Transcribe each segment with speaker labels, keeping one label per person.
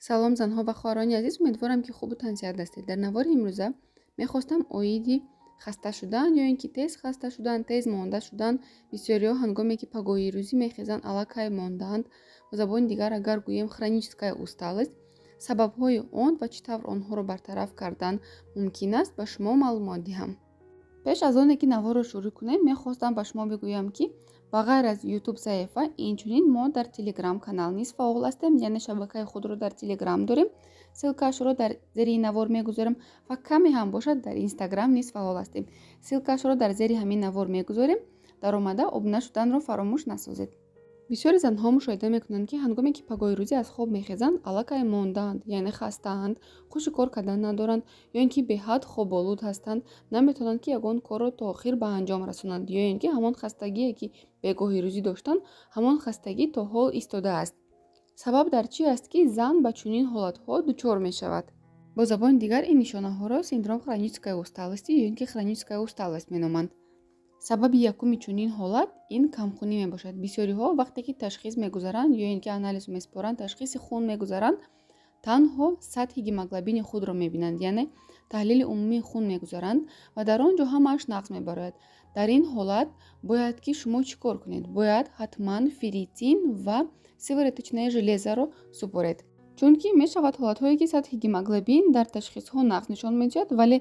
Speaker 1: Салом, занҳо ва хоҳарони азиз! Умедворам, ки хубу тансиҳат ҳастед. Дар навори имрӯза мехостам оиди хаста шудан ё ин ки тез хаста шудан, тез монда шудан. Бисёриҳо ҳангоме ки пагоҳи рӯзӣ мехезанд, аллакай мондаанд. Бо забони дигар агар гӯем, хроническая усталость, сабабҳои он ва чӣ тавр онҳоро бартараф кардан мумкин аст, ба шумо маълумот диҳам. Пеш аз оне ки наворро шурӯъ кунем, мехостам ба шумо бигӯям, ки ба ғайр аз Ютуб саҳифа, инчунин мо дар Телеграм канал низ фаъол ҳастем, яъне шабакаи худро дар Телеграм дорем. Ссылкаашро дар зери ин навор мегузорем ва каме ҳам бошад, дар Инстаграм низ фаъол ҳастем. Ссылкаашро дар зери ҳамин навор мегузорем. Даромада обуна шуданро фаромӯш насозед. Бисёри занҳо мушоҳида мекунанд, ки ҳангоме ки пагоҳи рӯзӣ аз хоб мехезанд, аллакай мондаанд, яъне хастаанд, хуши кор кардан надоранд ё ин ки беҳад хоболуд ҳастанд, наметавонанд, ки ягон корро то охир ба анҷом расонанд, ё ин ки ҳамон хастагие, ки бегоҳи рӯзӣ доштанд, ҳамон хастагӣ то ҳол истодааст. Сабаб дар чӣ аст, ки зан ба чунин ҳолатҳо дучор мешавад? Бо забони дигар, ин нишонаҳоро синдром хронической усталости ё ин ки хроническая усталость меноманд. Сабаби якуми чунин ҳолат ин камхунӣ мебошад. Бисёриҳо вақте ки ташхис мегузаранд ё ин ки анализ месупоранд, ташхиси хун мегузаранд, танҳо сатҳи гемоглобини худро мебинанд, яъне таҳлили умумии хун мегузаранд ва дар он ҷо ҳамааш нақс мебарояд. Дар ин ҳолат бояд ки шумо чӣ кор кунед? Бояд ҳатман ферритин ва сывороточное железаро супоред, чунки мешавад ҳолатҳое, ки сатҳи гемоглобин дар ташхисҳо нақс нишон медиҳад, вале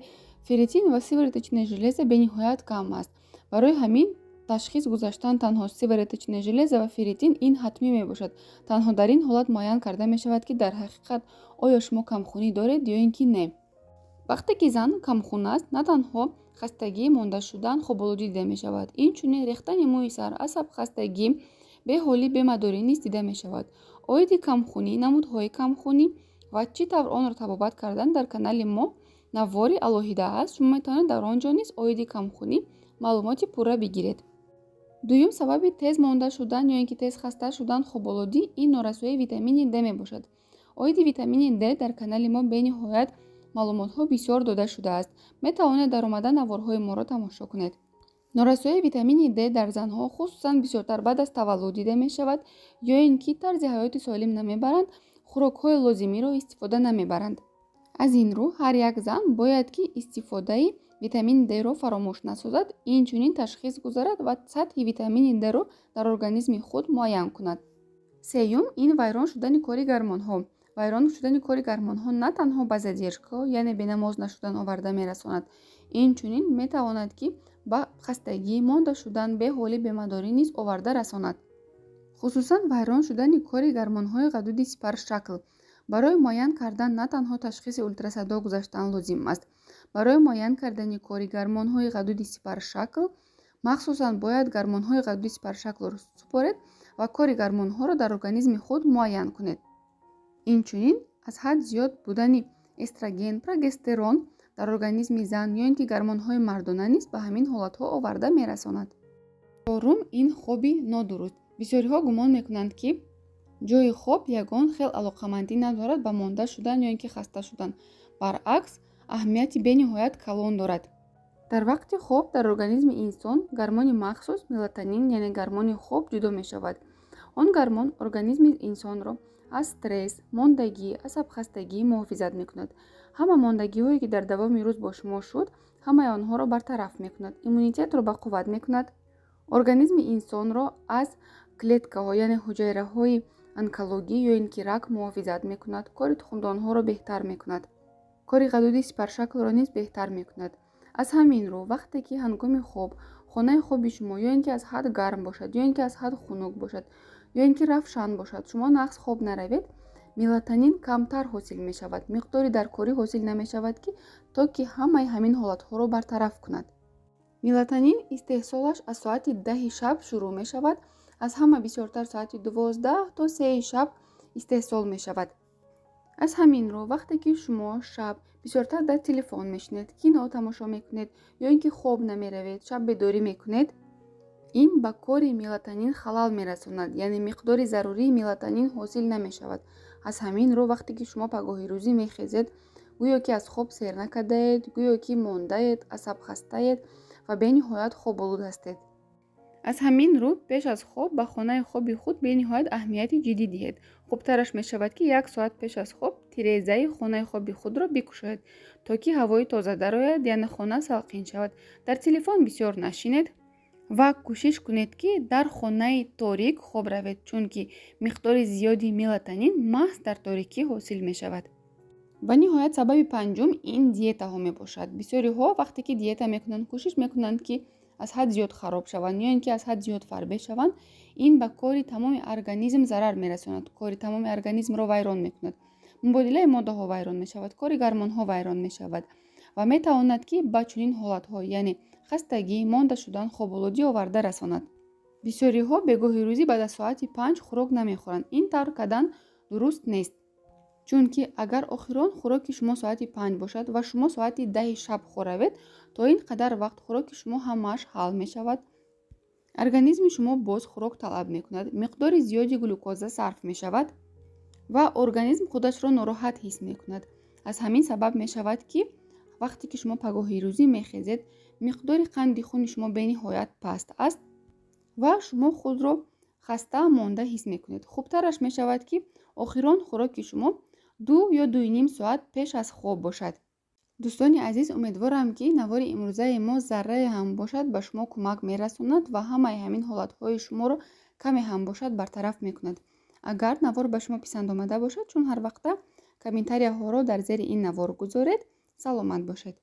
Speaker 1: ферритин ва сывороточное железа бениҳоят кам аст. Барои ҳамин ташхис гузаштан танҳо сывороточное железа ва ферритин ин ҳатмӣ мебошад. Танҳо дар ин ҳолат муайян карда мешавад, ки дар ҳақиқат оё шумо камхунӣ доред ё ин ки не. Вақте ки зан камхун аст, на танҳо хастагӣ, монда шудан, хоболудӣ дида мешавад, инчунин рехтани мӯи сар, асабхастагӣ, беҳолӣ, бемадорӣ низ дида мешавад. Оиди камхунӣ, намудҳои камхунӣ ва чӣ тавр онро табобат кардан дар канали мо навори алоҳида аст. Шумо метавонед дар он ҷо низ оиди камхунӣ маълумоти пурра бигиред. Дуюм сабаби тез монда шудан ё ин ки тез хаста шудан, хоболудӣ ин норасоии витамини Д мебошад. Оиди витамини Д дар канали мо бениҳоят маълумотҳо бисёр дода шудааст. Метавонед даромада наворҳои моро тамошо кунед. Норасоии витамини Д дар занҳо хусусан бисёртар баъд аз таваллуд дида мешавад ё ин ки тарзи ҳаёти солим намебаранд, хӯрокҳои лозимиро истифода намебаранд. Аз ин рӯ ҳар як зан бояд ки истифодаи витамини Дро фаромӯш насозад, инчунин ташхис гузарад ва сатҳи витамини Дро дар организми худ муайян кунад. Сеюм ин вайрон шудани кори гормонҳо. Вайрон шудани кори гормонҳо на танҳо ба задержка, яъне бенамоз нашудан оварда мерасонад, инчунин метавонад, ки ба хастагӣ, монда шудан, беҳолӣ, бемадорӣ низ оварда расонад. Хусусан вайрон шудани кори гормонҳои ғадуди сипаршакл. Барои муайян кардан на танҳо ташхиси ултрасадо гузаштан лозим аст. Барои муайян кардани кори гормонҳои ғадуди сипаршакл махсусан бояд гормонҳои ғадуди сипаршаклро супоред ва кори гормонҳоро дар организми худ муайян кунед. Инчунин аз ҳад зиёд будани эстроген, прогестерон дар организми зан ё ин ки гормонҳои мардона низ ба ҳамин ҳолатҳо оварда мерасонад. Чорум ин хоби нодуруст. Бисёриҳо гумон мекунанд, ки ҷойи хоб ягон хел алоқамандӣ надорад ба монда шудан ё ин ки хаста шудан. Баръакс, аҳамияти бениҳоят калон дорад. Дар вақти хоб дар организми инсон гормони махсус мелатонин, яъне гормони хоб, ҷудо мешавад. Он гормон организми инсонро аз стресс, мондагӣ, асабхастагӣ муҳофизат мекунад. Ҳама мондагиҳое, ки дар давоми рӯз бо шумо шуд, ҳамаи онҳоро бартараф мекунад, иммунитетро ба қувват мекунад, организми инсонро аз клеткаҳо, яъне ҳуҷайраҳои онкологӣ ё ин ки рак муҳофизат мекунад, кори тухмдонҳоро беҳтар мекунад, кори ғадуди сипаршаклро низ беҳтар мекунад. Аз ҳамин рӯ, вақте ки ҳангоми хоб хонаи хоби шумо ё ин ки аз ҳад гарм бошад, ё ин ки аз ҳад хунук бошад, ё ин ки равшан бошад, шумо нағз хоб наравед, мелатонин камтар ҳосил мешавад, миқдори даркорӣ ҳосил намешавад, ки то ки ҳамаи ҳамин ҳолатҳоро бартараф кунад. Мелатонин истеҳсолаш аз соати 10-и шаб шурӯъ мешавад, аз ҳама бисёртар соати 12 то 3-и шаб истеҳсол мешавад. Аз ҳамин рӯ, вақте ки шумо шаб бисёртар дар телефон мешинед, кино тамошо мекунед ё ин ки хоб намеравед, шаб бедорӣ мекунед, ин ба кори мелатонин халал мерасонад, яъне миқдори зарурии мелатонин ҳосил намешавад. Аз ҳамин рӯ, вақте ки шумо пагоҳи рӯзӣ мехезед, гӯё ки аз хоб сер накардаед, гӯё ки мондаед, асабхастаед ва бениҳоят хоболуд ҳастед. Аз ҳамин рӯ пеш аз хоб ба хонаи хоби худ бениҳоят аҳамияти ҷиддӣ диҳед. Хубтараш мешавад, ки як соат пеш аз хоб тирезаи хонаи хоби худро бикушоед, то ки ҳавои тоза дарояд, яъне хона салқин шавад. Дар телефон бисёр нашинед ва кӯшиш кунед, ки дар хонаи торик хоб равед, чунки миқдори зиёди мелатонин маҳз дар торикӣ ҳосил мешавад. Ва ниҳоят, сабаби панҷум ин диетаҳо мебошад. Бисёриҳо, вақте ки диета мекунанд, кӯшиш мекунанд, ки аз ҳад зиёд хароб шаванд ё ин ки аз ҳад зиёд фарбе шаванд. Ин ба кори тамоми организм зарар мерасонад, кори тамоми организмро вайрон мекунад, мубодилаи моддаҳо вайрон мешавад, кори гормонҳо вайрон мешавад ва метавонад, ки ба чунин ҳолатҳо, яъне хастагӣ, монда шудан, хоболудӣ оварда расонад. Бисёриҳо бегоҳи рӯзӣ баъд аз соати 5 хӯрок намехӯранд. Ин тавр кардан дуруст нест, чунки агар охирон хӯроки шумо соати 5 бошад ва шумо соати 10-и шаб хӯравед, то ин қадар вақт хӯроки шумо ҳамааш ҳал мешавад, организми шумо боз хӯрок талаб мекунад, миқдори зиёди глюкоза сарф мешавад ва организм худашро нороҳат ҳис мекунад. Аз ҳамин сабаб мешавад, ки вақте ки шумо пагоҳи рӯзӣ мехезед, миқдори қанди хуни шумо бениҳоят паст аст ва шумо худро хаста, монда ҳис мекунед. Хубтараш мешавад, ки охирон хӯроки шумо 2 ё 2,5 соат пеш аз хоб бошад. Дӯстони азиз, умедворам, ки навори имрӯзаи мо заррае ҳам бошад, ба шумо кӯмак мерасонад ва ҳамаи ҳамин ҳолатҳои шуморо каме ҳам бошад, бартараф мекунад. Агар навор ба шумо писанд омада бошад, чун ҳар вақта, комментарияҳоро дар зери ин навор гузоред. Саломат бошед.